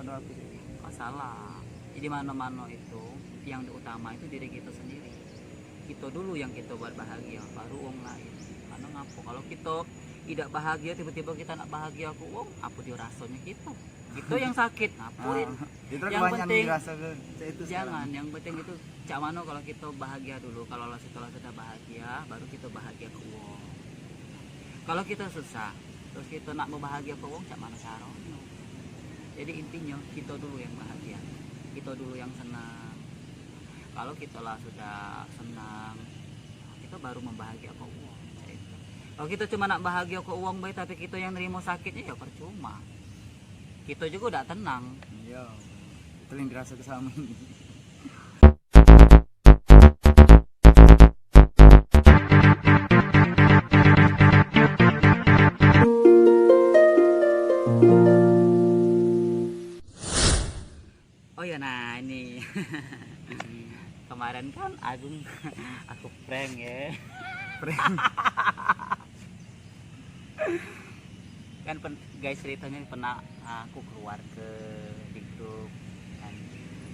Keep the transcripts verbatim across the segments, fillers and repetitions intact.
Oh, salah. Jadi mano-mano itu yang utama itu diri kita sendiri. Kita dulu yang kita buat bahagia, baru wong lain. Karena ngapo? Kalau kita tidak bahagia, tiba-tiba kita nak bahagia ke wong, apa dia rasanya kita? Kita yang sakit, ngapain? Ah, itu yang kebanyakan penting dirasa ke, cak itu jangan, sekarang. Yang penting itu cak mano kalau kita bahagia dulu, kalau lah setelah sudah bahagia, baru kita bahagia ke wong. Kalau kita susah, terus kita nak membahagia ke wong, cak mano caronyo? Jadi intinya kita dulu yang bahagia, kita dulu yang senang. Kalau kita lah sudah senang, kita baru membahagia ke wong. Cak itu. Kalau kita cuma nak bahagia ke wong bae, tapi kita yang nerima sakitnya, ya percuma. Kita juga udah tenang. Iya, itu yang dirasa ke sama. Oh ya, nah ini. Kemarin kan Agung aku prank ya. Prank. Kan pen-, guys, ceritanya pernah aku keluar ke di grup kan.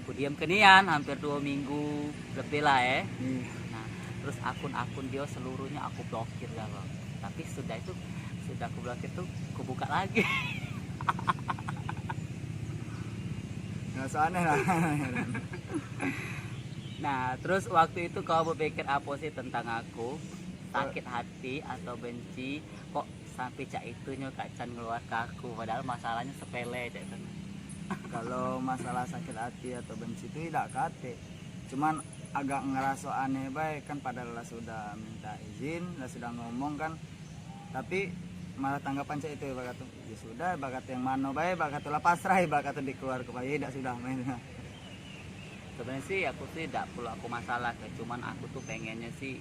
Aku diam ke nian hampir dua minggu lebih lah ya. Iya. Nah, terus akun-akun dia seluruhnya aku blokir ya loh. Tapi sudah itu, sudah aku blokir tuh, aku buka lagi. Nggak usah aneh lah. Nah, terus waktu itu kau berpikir apa sih tentang aku? Sakit hati atau benci? Kok sampai cak itunyo Kak Chan ngeluar ke aku, padahal masalahnya sepele cak itu. Kalau masalah sakit hati atau benci itu tidak kate, cuman agak ngeraso aneh bae kan, padahal lah sudah minta izin, lah sudah ngomong kan, tapi malah tanggapan cak itu, ibarat tu, ya sudah, ibarat yang mano bae, ibarat tu lah pasrah, ibarat tu dikeluar ke bae, dak sudah main. Sebenarnya sih aku sih dak perlu aku masalah ke, cuman aku tuh pengennya sih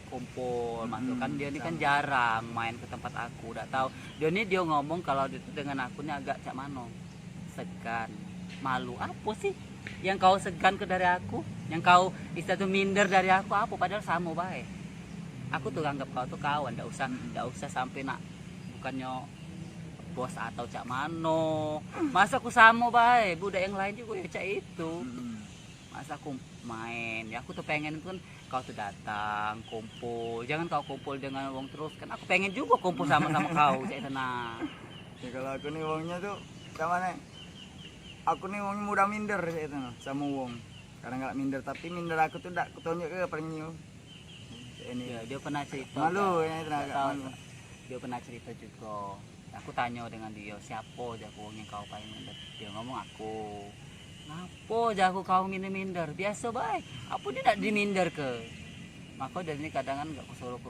kumpul. Maksud kan dia ni kan jarang main ke tempat aku, dak tahu. Dia ni dia ngomong kalau dia tu dengan aku ni agak cak mano, segan, malu. Apa sih yang kau segan ke dari aku? Yang kau istilah tu minder dari aku apa? Padahal sama bae. Aku tuh anggap kau tuh kawan, dak usah, dak usah sampai nak, bukannya bos atau cak mano. Masa aku sama bae, budak yang lain juga ya cak itu. Masa aku main, ya aku tuh pengen tuh kan kau tuh datang, kumpul. Jangan kau kumpul dengan wong terus kan. Aku pengen juga kumpul sama-sama kau, cak itu nah. Ya kalau aku nih wongnya tuh sama nih. Aku nih wongnya mudah minder cak itu nah, sama wong. Kadang galak minder, tapi minder aku tuh dak kutunjuk ke paling nyu. Ini. Ya, dia pernah cerita. Malu kan? Ya, itu agak malu. Dia pernah cerita juga. Aku tanyo dengan dia, siapa aja aku wong yang kau paling minder. Dia ngomong aku. Ngapo aja aku kau minder-minder? Biasa bae. Apa dia nak diminder ke? Maka dia ni kadang kan gak kusuruh ke,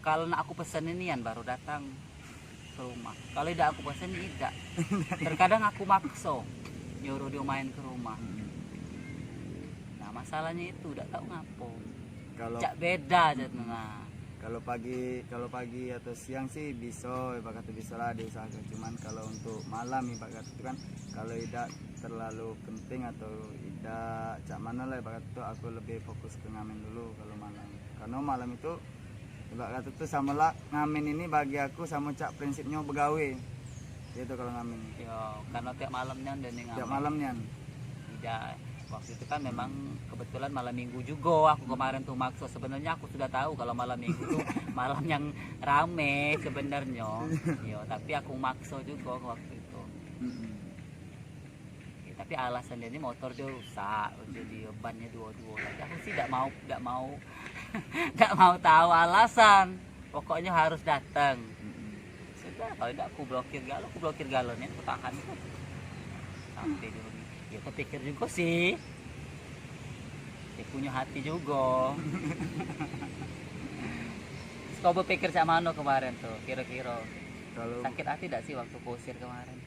kalau nak aku pesen nian baru datang ke rumah. Kalau idak aku pesen idak. Terkadang aku makso nyuruh dia main ke rumah. Nah, masalahnya itu dak tahu ngapo. Kalau cak beda aja tuh nah. Kalau pagi, kalau pagi atau siang sih bisa, ibarat kata bisa lah diusahakan. Cuman kalau untuk malam ibarat kata itu kan, kalau idak terlalu penting atau idak cak mana lah ibarat itu, aku lebih fokus ke ngamen dulu kalau malam. Karena malam itu ibarat kata tu sama lah ngamen ini bagi aku sama cak prinsipnya begawe. Gitu kalau ngamen. Yo, karena tiap malam nian dan ngamen. Tiap malam nian. Tidak. Waktu itu kan memang kebetulan malam minggu juga aku kemarin tuh makso. Sebenarnya aku sudah tahu kalau malam minggu tuh malam yang rame sebenarnya. Yo, tapi aku makso juga waktu itu. Mm-mm. Ya, tapi alasan dia ni motor dia rusak, jadi bannya dua-dua lagi. Aku sih dak mau, dak mau, dak mau tahu alasan. Pokoknya harus datang. Mm-mm. Sudah, kalau dak aku blokir galo, aku blokir galo ni, aku tahan itu. Sampai dulu ni. Ya, aku pikir juga sih. Dia punya hati juga. Terus kau berpikir cak mana kemarin tuh, kira-kira? Kalau sakit hati dak sih waktu kusir kemarin?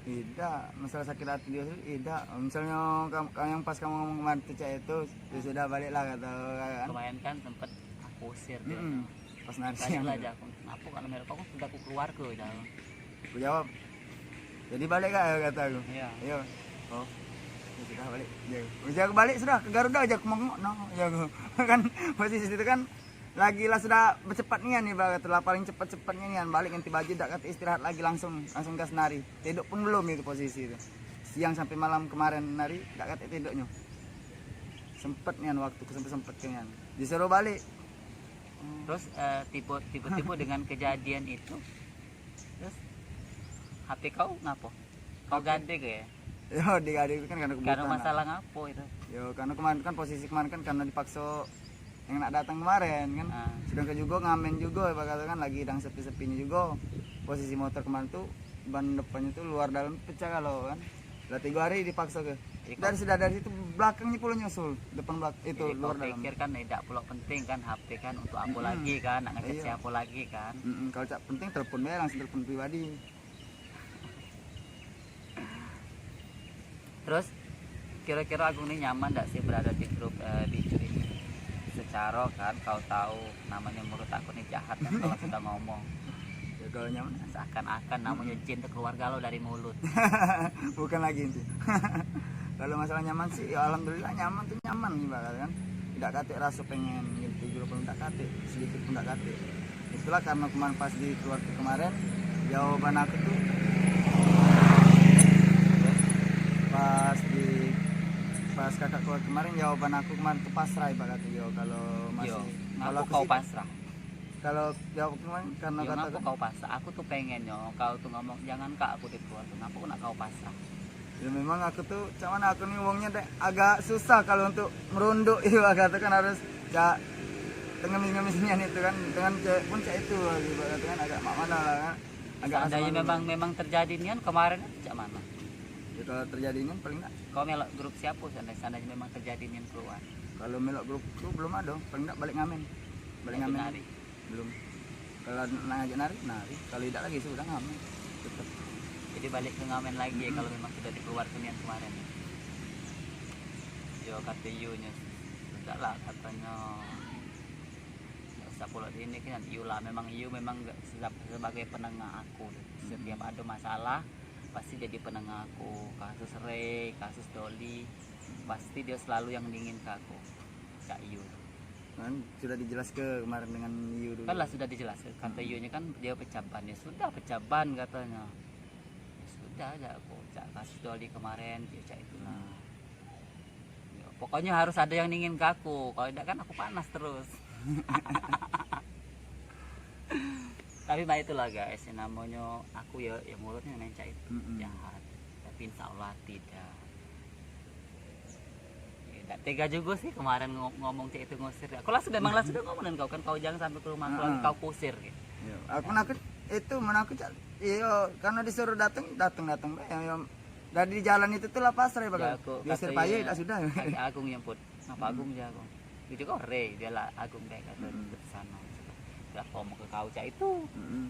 Idak, masalah sakit hati dia tu idak. Misalnya kam-, kam-, yang pas kamu ngomong kemarin tu cak itu, ya sudah baliklah kata kan. Kemarin kan sempet aku usir dia. Mm-mm. Pas nari siang. Lah aja aku, kenapa kau nomor kau sudah aku keluar ke dah. Aku jawab, "Jadi balik kak?" kata aku. Iya. Iya. Oh. Ya sudah balik. Ya. Udah aku balik sudah ke Garuda aja aku mengok no. Ya aku. Kan posisi itu kan Lagi lah sudah becepat nian ibarat tu lah, paling cepet-cepetnya nian balik ganti baju, dak katek istirahat lagi, langsung langsung gas nari. Tiduk pun belum itu posisi itu. Siang sampai malam kemarin nari, dak katek tiduknyo. Sempet nian waktu, sempet-sempet nian. Disuruh balik. Terus eh, tiba tiba-tiba dengan kejadian itu, terus H P kau ngapo? Kau gade ke ya? Yo, digade kan karena Karena kebutuhan lah. Masalah ngapo itu? Yo, karena kemarin kan posisi kemarin kan karena dipaksa yang nak datang kemarin kan. Ah. Sedangkan juga ngamen juga, ibarat kata kan lagi dang sepi-sepinya juga. Posisi motor kemarin tuh ban depannya tuh luar dalam pecah kalau kan. Lah tiga hari dipaksa ke. Jadi Dari sudah dari situ belakangnya pula nyusul, depan belakang itu Jadi luar kau dalam. Pikir kan tidak perlu penting kan H P kan untuk apa Mm-mm. Lagi kan, nak ngechat Iya. Siapa lagi kan. Mm-mm, kalau cak penting telepon bae langsung telepon pribadi. Terus kira-kira Agung ni nyaman ndak sih berada di grup eh, Bicu ini? Secara kan kau tahu namanya mulut aku ni jahat kan kalau sudah ngomong. Ya kalau nyaman Seakan-akan namanya jin itu keluar galau dari mulut. Bukan lagi inti. Kalau masalah nyaman sih, ya alhamdulillah nyaman tuh nyaman ibarat kan. Tidak katik rasa pengen gitu juga pun tidak katik, sedikit pun tidak katik. Itulah karena kemarin pas di keluarga kemarin jawaban aku tuh pas di pas kakak keluar kemarin jawaban aku kemarin tuh pasrah ibarat yo kalau masih Yo, kalau ngaku aku kau sih pasrah. Kalau jawab kemarin karena Yo, kata ngaku kau pasrah. Aku tuh pengen yo, kau tuh ngomong jangan kak aku di keluarga. Ngaku nak kau pasrah. Ya memang aku tuh cak mana aku nih wongnya dek agak susah kalau untuk merunduk ibarat kata kan harus cak tengemis-ngemisnya itu kan dengan cewek pun cak itu ibarat kata kan agak mak mana lah kan agak rasa Seandainya malu. Memang memang terjadi nian kemarin cak mana? Ya, kalau terjadi ini paling enggak Kau melok grup siapa seandainya, seandainya memang terjadi nian keluar? Kalau melok grup tuh belum ada paling enggak balik ngamen balik Itu ngamen nari. Belum. Kalau nak ngajak nari nari, kalau tidak lagi sudah ngamen tetap. Jadi balik ke ngamen lagi ya kalau memang sudah dikeluarkan nian kemarin. Yo kata Yu nya sudah lah katanya. Nggak usah pula di ini kan Yu lah memang Yu memang nggak seba- sebagai penengah aku. Setiap ada masalah pasti jadi penengah aku. Kasus Ray, kasus Doli, pasti dia selalu yang dingin ke aku. Cak Yu. Kan sudah dijelas ke kemarin dengan Yu dulu. Kan lah sudah dijelaskan kata Yu nya kan dia pecah ban ya sudah pecah ban katanya. Ya sudah aja aku cak kasus Doli kemarin dia cak itulah. Ya, pokoknya harus ada yang dingin ke aku. Kalau tidak kan aku panas terus. Tapi baik itulah guys, yang namanya aku ya, ya mulutnya main cak itu Mm-mm. jahat. Tapi insya Allah tidak. Ya, tidak tega juga sih kemarin ngo- ngomong cak itu ngusir. Aku lah sudah memang lah sudah ngomong dengan kau kan kau jangan sampai ke rumah aku lagi Mm-mm. Kau kusir gitu. Ya, aku nak itu mana aku cak iya karena disuruh datang datang datang bae. Ya, ya, dari di jalan itu tuh lah pasrah Ya, bakal aku diusir kata paye ya, tidak sudah. Kata Agung nyebut. Ngapa Agung jago? Itu kok Ray dia lah Agung deh kata Mm-mm. di sana. Udah ngomong ke kau cak itu. Mm-mm.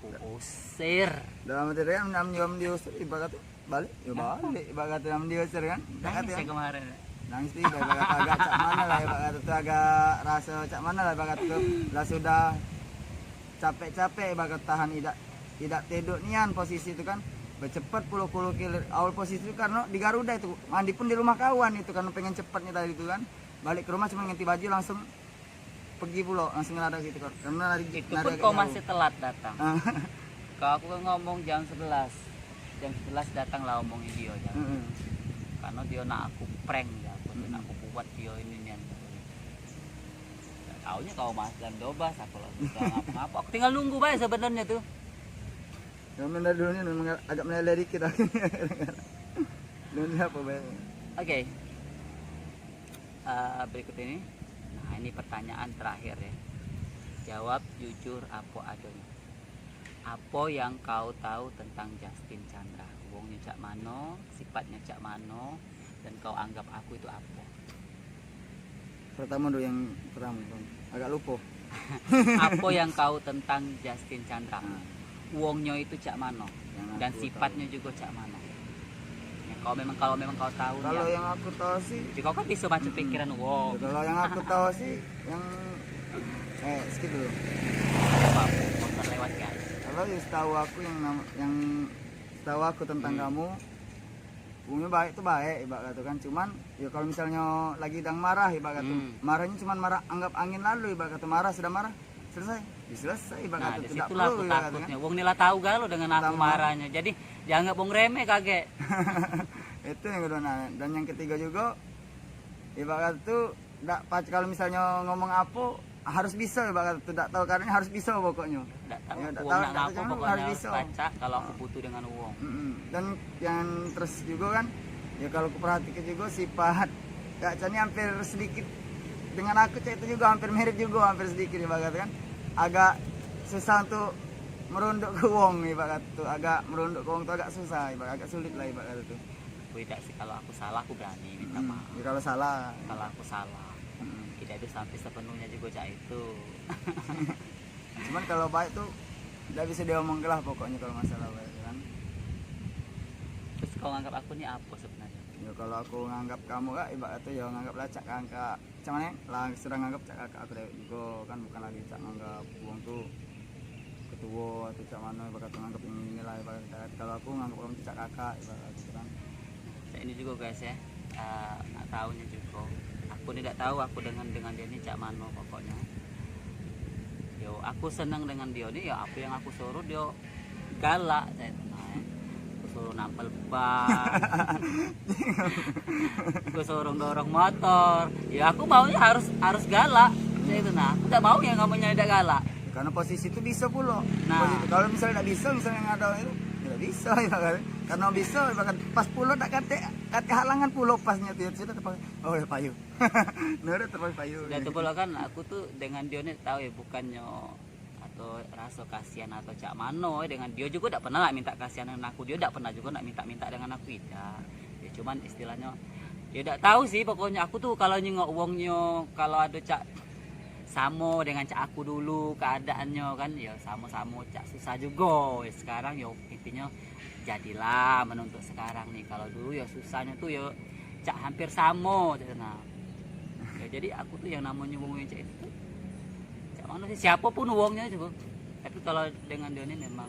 Ku usir. Dalam arti kan nam jam diusir ibarat kata balik ya balik ibarat kata nam diusir kan. Ibarat Nangis kata ya kemarin. Nangis tuh ibarat kata agak cak mana lah ibarat kata tuh agak rasa cak mana lah ibarat kata tuh lah sudah capek-capek ibarat kata tahan idak idak tedok nian posisi itu kan bercepet puluh-puluh kilo awal posisi itu karena di Garuda itu mandi pun di rumah kawan itu karena pengen cepetnya tadi itu kan balik ke rumah cuma ganti baju langsung pergi pulo langsung ngelada gitu kan karena lari Itu lari pun agak kau jauh. Masih telat datang. Ah, Kau aku kan ngomong jam sebelas. Jam sebelas datang lah omong dia ya. heeh. Karena dia nak aku prank ya, aku Mm-mm. nak aku buat dia ini nian. Taunya kau Mas dan Dobas aku lah sudah ngapa-ngapa. Aku tinggal nunggu bae sebenarnya tuh. Yang main dari dulu ni memang agak meleleh dikit aku. Dulu ni apa bae? Oke. Eh, berikut ini. Nah, ini pertanyaan terakhir ya. Jawab jujur apa adanya. Apa yang kau tahu tentang Justin Chandra? Wongnya cak mano, sifatnya cak mano, dan kau anggap aku itu apa? Pertama dulu yang pertama Bang. Agak lupa. Apa yang kau tentang Justin Chandra? Nah, Wongnya itu cak mano, Yang dan aku sifatnya juga cak mano. Ya, kau memang kalau memang kau tahu kalau ya. Yang aku tahu sih Jadi kau kan bisa macam pikiran wong. Kalau yang aku tahu sih yang eh skip dulu. Apa? Motor lewat kan. Kalau yang setahu aku yang nama yang setahu aku tentang Hmm. Kamu Wong nyo baik tu baik, ibarat kata kan. Cuman, yo, kalau misalnyo lagi dang marah, ibarat kata, hmm, marahnyo cuman marah anggap angin lalu, ibarat kata, marah sudah marah, selesai. Ya, selesai, ibarat nah, kata, di tidak situlah perlu, aku ibarat kata kan. Takutnya. Wong ni lah tahu galo dengan aku marahnya. Jadi, dianggap wong remeh kagek. Itu yang kedua. Nah, dan yang ketiga juga, ibarat kata tu, dak pac-, kalau misalnyo ngomong apo, harus biso, ibarat kata tu, dak tahu karenyo, harus biso pokoknyo. Dak tahu. Ya, aku dak wong tahu, nak dak ngapo, tahu, pokoknyo harus harus biso. Pacak kalau aku butuh dengan wong. Mm-mm. Dan yang terus juga kan, ya, kalau aku perhatikan juga sifat Kak Chan ni hampir sedikit dengan aku, cak itu juga hampir mirip juga, hampir sedikit, ibarat kata kan. Agak susah untuk merunduk ke wong, ibarat kata tu. Agak merunduk ke wong tu agak susah, ibarat, agak sulit lah, ibarat kata tu. Aku idak sih, kalau aku salah, aku berani minta maaf. Hmm, ya, kalau salah. Kalau aku salah, hmm, tidak bisa sampai sepenuhnya juga cak itu. Cuman kalau baik tu dak bisa diomong lah pokoknyo kalau masalah baik kan. Terus kau nganggap aku ni apa sebenarnya? Ya, kalau aku nganggap kamu, Kak, ibarat tu, ya, nganggap lah cak kakak. Cak mano, lah, sudah nganggap cak kakak aku dewek juga kan, bukan lagi cak nganggap wong tu ketua atau cak mano, ibarat nganggap ini, inilah, ibarat kata. Kalau aku nganggap wong tu cak kakak, ibarat gitu kan. Cak ini juga, guys, ya. Eh, nak tahunya juga. Aku ni dak tahu aku dengan, dengan dia ni cak mano pokoknyo. Yo, aku seneng dengan dia ni, ya, apa yang aku suruh dia galak, cak itu nah, eh. Aku suruh nampel ban. Aku suruh dorong motor. Ya, aku maunya harus, harus galak, cak itu nah. Aku dak mau yang namanya dak galak. Karena posisi itu bisa pulo. Nah. Posisi itu. Kalau misalnya dak bisa, misalnya ngadau itu, ya dak bisa, ya kan. Karena bisa, ya kan. Pas pulo dak katek, katek halangan pulo pasnya tu, ya, sudah terpaksa. Oh, ya, payu. Nah, udah terpaksa payu. Sudah tu pulo kan, aku tu dengan dia ni tahu ya, bukannya atau rasa kasihan atau cak mano dengan dia juga dak pernah nak minta kasihan dengan aku, dia dak pernah juga nak minta-minta dengan aku, idak. Ya, cuman istilahnya, ya, dak tahu sih, pokoknya aku tu kalau nyengok wongnyo, kalau ada cak samo dengan cak aku dulu keadaannyo kan, ya, samo-samo cak susah juga. Ya, sekarang, ya, intinya jadilah menuntut sekarang ni. Kalau dulu, ya, susahnyo tu, ya, cak hampir samo, cak nah. Ya, jadi aku tu yang namanya wong yang cak itu tu, cak mano sih, siapapun wongnyo juga. Tapi kalau dengan dia ni memang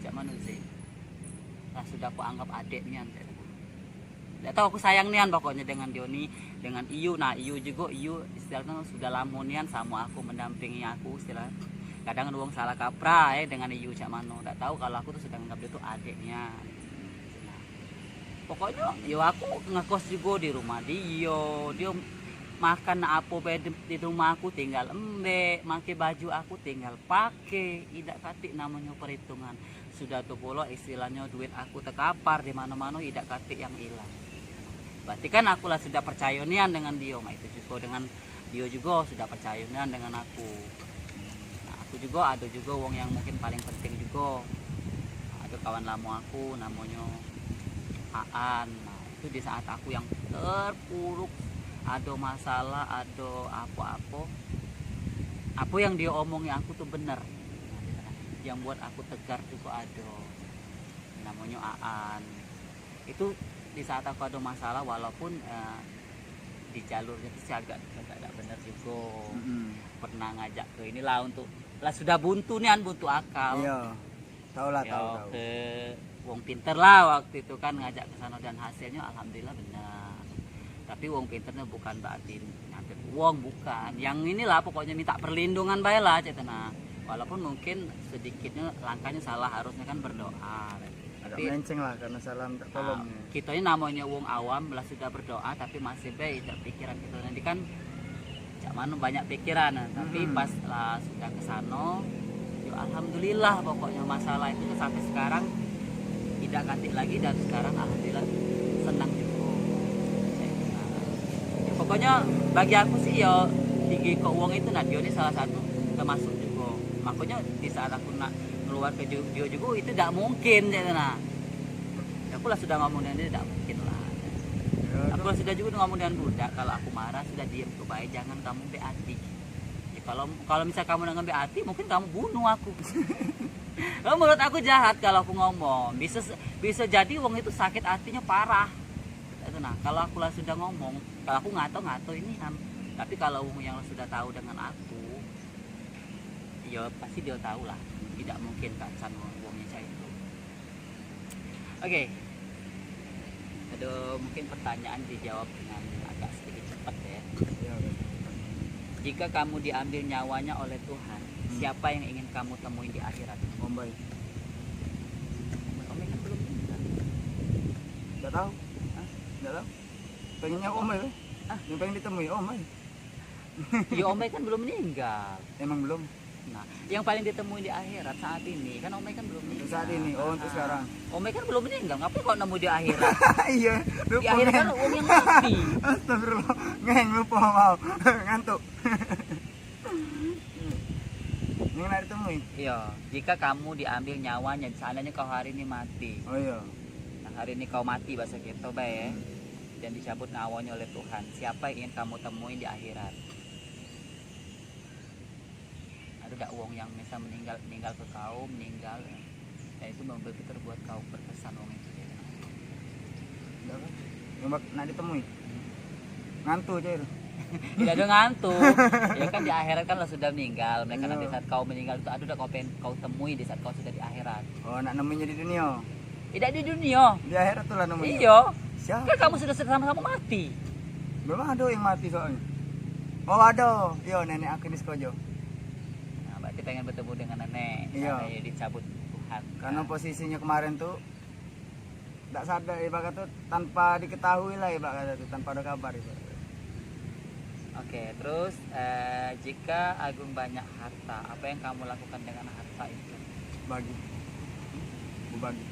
cak mano sih, lah sudah aku anggap adek nian, cak itu. Dak tahu, aku sayang nian pokoknya dengan dia ni, dengan Iyu. Nah, Iyu juga, Iyu istilahnya sudah lama nian sama aku, mendampingi aku istilah. Kadang ada wong salah kaprah, eh, dengan Iyu cak mano. Dak tahu kalau aku tu sudah anggap dia tu adek nian. Pokoknyo, yo, aku ngekos jugo di rumah dio. Dio makan apo bae di, di rumah aku tinggal embek, make baju aku tinggal pake. Idak katik namonyo perhitungan. Sudah tu pulo istilahnyo duit aku tekapar di mano-mano, idak katik yang ilang. Berarti kan aku lah sudah percayo nian dengan dio, mak itu jugo dengan dio jugo sudah percayo nian dengan aku. Nah, aku jugo ado jugo wong yang mungkin paling penting jugo. Ado kawan lamo aku namonyo Aan. Nah, itu di saat aku yang terpuruk, ado masalah, ado apo-apo, apo yang dio omongi aku tu bener. Yang buat aku tegar jugo ado. Namonyo Aan. Itu di saat aku ado masalah, walaupun, eh, di jalurnya tu sih agak, agak dak bener jugo. Mm-mm. Pernah ngajak ke inilah untuk, lah sudah buntu nian, buntu akal. Iyo. Tahu lah, tahu, tahu. Ke wong pinter lah waktu itu kan ngajak ke sana dan hasilnya alhamdulillah bener. Tapi wong pinter ni bukan berarti nyatet wong, bukan. Yang inilah pokoknya minta perlindungan bae lah, cak itu nah. Walaupun mungkin sedikitnya langkahnya salah, harusnya kan berdoa. Agak tapi melenceng lah karena salah minta tolong. Ah, ya. Kita ini namanya wong awam lah sudah berdoa tapi masih be indak pikiran kita nanti kan cak mano banyak pikiran nah. Tapi, mm-mm, pas lah sudah ke sano, yo alhamdulillah pokoknya masalah itu sampai sekarang idak katik lagi dan sekarang alhamdulillah senang juga. Cak itu nah. Ya, pokoknya bagi aku sih yo tinggi kok wong itu nah, dio ni salah satu termasuk juga. Makanya di saat aku nak keluar ke ju-, dio juga itu dak mungkin, cak itu nah. Ya, aku lah sudah ngomong dengan dia, dak mungkin lah. Ya, aku lah sudah juga ngomong dengan budak, kalau aku marah sudah diem tu bae, jangan kamu ambek hati. Ya, kalau, kalau misal kamu nak ngambek hati, mungkin kamu bunuh aku. Kalau menurut aku jahat kalau aku ngomong, bisa, bisa jadi wong itu sakit hatinya parah. Itu nah, kalau aku lah sudah ngomong, kalau aku ngato-ngato ini kan. Tapi kalau wong yang sudah tahu dengan aku, ya pasti dia tahu lah. Tidak mungkin Kak Chan wong, wongnya cak itu. Oke. Itu mungkin pertanyaan dijawab dengan agak sedikit cepat ya. Iya, oke. Jika kamu diambil nyawanya oleh Tuhan, hmm, siapa yang ingin kamu temui di akhirat? Om Bae. Om Bae kan belum meninggal. Enggak tahu. Hah? Enggak tahu. Pengennya Om Bae. Ah. Yang pengen ditemui Om Bae. Ya, Om Bae kan belum meninggal. Emang belum? Nah, yang paling ditemui di akhirat saat ini kan Om Bae kan belum meninggal. Untuk saat ini, oh, untuk sekarang. Om Bae kan belum meninggal, ngapain kau nemu di akhirat? Iya, lupa. Di akhirat kan wong yang mati. Astagfirullah, ngeng, lupa, maaf. Ngantuk. Ini nak ditemui? Iya, jika kamu diambil nyawanya, seandainya kau hari ini mati. Oh iya. Nah, hari ini kau mati, bahasa kita bae, dan dicabut nyawanya oleh Tuhan. Siapa yang ingin kamu temui di akhirat? Ada dak wong yang misal meninggal, meninggal ke kau, meninggal, dan itu berpikir buat kau berkesan wong itu? Dak, yang bak-, nak ditemui. Ngantu aja itu. Tidak ada ngantu. Ya kan di akhirat kan lah sudah meninggal. Mereka nanti saat kau meninggal itu ada dak kau pengen kau temui di saat kau sudah di akhirat. Oh, nak nemuinya di dunia. Tidak di dunia. Di akhirat tu lah nemuinya. Iya. Siapa? Kan kamu sudah sama-sama mati. Belum ada yang mati soalnya. Oh, ada. Iya, nenek aku di Sekojo. Nah, berarti pengen bertemu dengan nenek. Iya. Karena ya dicabut Tuhan. Karena posisinya kemarin tu dak sadar, ibarat tu tanpa diketahui lah, ibarat tu tanpa ada kabar, ibarat. Oke, terus, eh, jika Agung banyak harta, apa yang kamu lakukan dengan harta itu? Bagi. Bagi.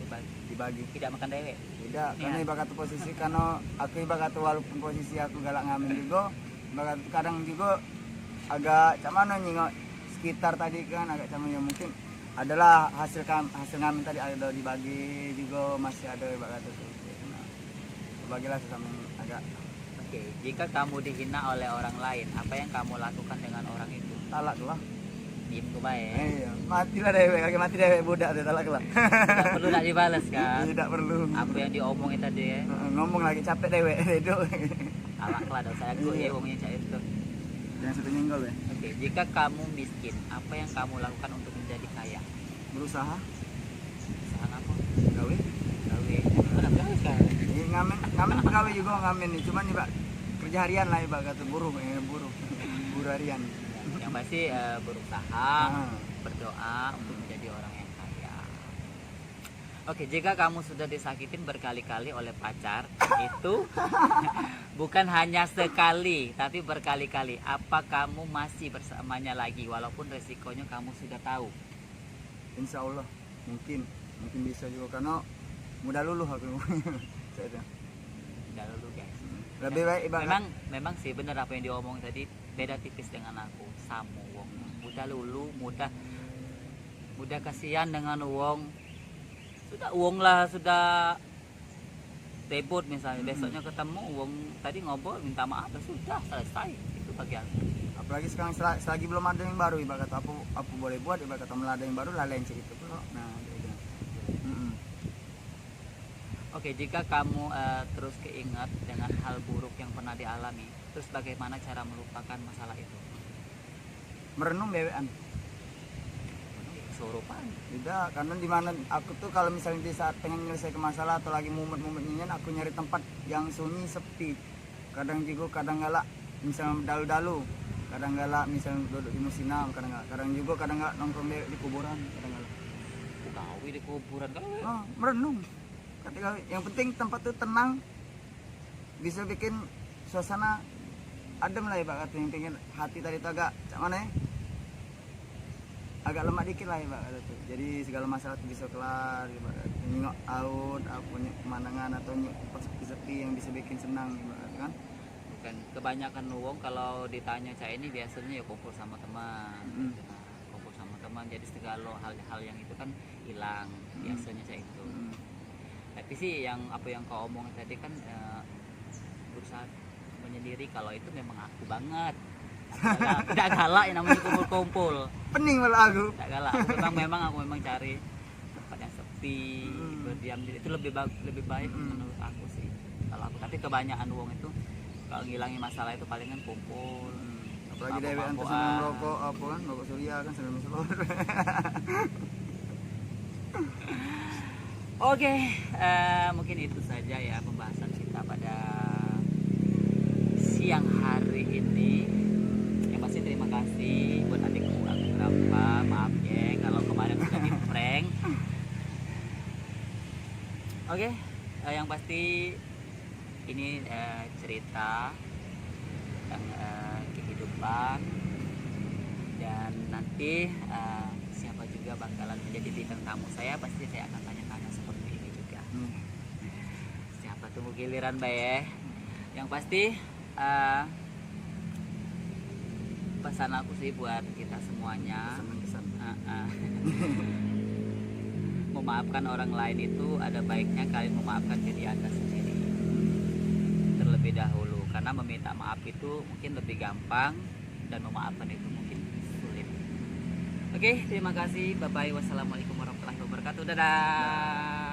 Dibagi. Dibagi. Tidak makan dewek? Tidak, karena ibarat tu posisi, karena aku ibarat tu walaupun posisi aku galak ngamen juga, ibarat tu kadang juga agak cak mano nyingok sekitar tadi kan, agak cak mano ya mungkin adalah hasil kam-, hasil ngamen tadi ada dibagi juga, masih ada ibarat kata tu. Nah, bagilah sesama agak. Oke, jika kamu dihina oleh orang lain, apa yang kamu lakukan dengan orang itu? Talak lah. Diem ke bae. Eh, iya, matilah dewek, kaki mati dewek budak tu, talak lah. Tidak perlu nak dibales kan? Tidak perlu. Apa yang diomongin tadi ya? Heeh, ngomong lagi capek dewek, hidup. Talak lah, dak usah aku ya wong yang cak itu. Jangan sampai nyenggol ya. Oke, jika kamu miskin, apa yang kamu lakukan untuk menjadi kaya? Berusaha. Usaha apa? Gawe. Gawe. Mana gawe sekarang? Iya, ngamen, ngamen pegawai juga ngamen nih. Cuman nih, Pak, kerja harian lah, Pak, kata buruh, eh, buruh. Buruh harian. Yang pasti, eh, berusaha, berdoa untuk menjadi orang yang kaya. Oke, jika kamu sudah disakitin berkali-kali oleh pacar, itu bukan hanya sekali, tapi berkali-kali. Apa kamu masih bersamanya lagi, walaupun resikonya kamu sudah tahu? Insya Allah, mungkin, mungkin bisa juga, karena mudah luluh aku. Cak itu. Mudah luluh, guys. Lebih baik ibarat. Memang, memang sih bener apa yang diomong tadi, beda tipis dengan aku, samo wong. Mudah luluh, mudah, mudah kasihan dengan wong. Sudah wong lah, sudah ribut misalnya, besoknya ketemu, wong tadi ngobrol, minta maaf, ya sudah, selesai. Itu bagian. Apalagi sekarang sel-, selagi belum ada yang baru, ibarat kata apa, apa boleh buat, ibarat kata malah ada yang baru, lah lain cerita pula. Nah, gitu. Mm-mm. Oke, jika kamu, eh, terus keingat dengan hal buruk yang pernah dialami, terus bagaimana cara melupakan masalah itu? Merenung dewekan. Kesurupan. Tidak, karena di mana aku tuh kalau misalnya di saat pengen menyelesaikan masalah atau lagi mumet-mumet nyenyen, aku nyari tempat yang sunyi, sepi. Kadang juga, kadang galak, misal dalu-dalu, kadang galak, misal duduk di musim, kadang galak, kadang juga, kadang galak nongkrong dewek di kuburan, kadang galak. Gawe di kuburan, gawe. Ah, merenung. Kata gawe, yang penting tempat tuh tenang, bisa bikin suasana adem lah, ibarat kata, yang pengen hati tadi tuh agak cak mana ya, agak lemak dikit lah, ibarat kata tuh. Jadi segala masalah tuh bisa kelar, ibarat kata, nyingok laut, apa, nyingok pemandangan atau nyingok tempat sepi-sepi yang bisa bikin senang, ibarat kata kan. Bukan, kebanyakan wong kalau ditanya cak ini biasanya ya kumpul sama teman. Mm-mm. Gitu. Nah, kumpul sama teman, jadi segala hal-hal yang itu kan hilang, biasanya cak itu. Mm-mm. Tapi sih yang apa yang kau omong tadi kan, eh, berusaha menyendiri, kalau itu memang aku banget. Aku galak, aku dak galak yang namanya kumpul-kumpul. Pening malah aku. Dak galak. Aku memang, memang aku memang cari tempat yang sepi, berdiam diri itu lebih bag-, lebih baik menurut aku sih. Kalau aku, tapi kebanyakan wong itu kalau ngilangi masalah itu palingan kumpul. Apalagi dewekan tuh sambil merokok apa kan, rokok Surya kan sambil ngeselor. Oke, eh, mungkin itu saja ya pembahasan kita pada siang hari ini. Yang pasti terima kasih buat adikku Agung Rampa. Maaf ya kalau kemarin sudah di prank. Oke, eh, yang pasti ini eh, cerita tentang eh, kehidupan, dan nanti eh, siapa juga bakalan menjadi bintang tamu saya, pasti saya akan tanya-tanya seperti ini juga. Siapa tunggu giliran bae. Yang pasti eh, pesan aku sih buat kita semuanya. Pesan-pesan. Heeh. Memaafkan orang lain itu ada baiknya kalian memaafkan diri anda sendiri terlebih dahulu, karena meminta maaf itu mungkin lebih gampang dan memaafkan itu mungkin sulit. Oke, terima kasih. Bye bye. Wassalamualaikum warahmatullahi wabarakatuh. Dadah.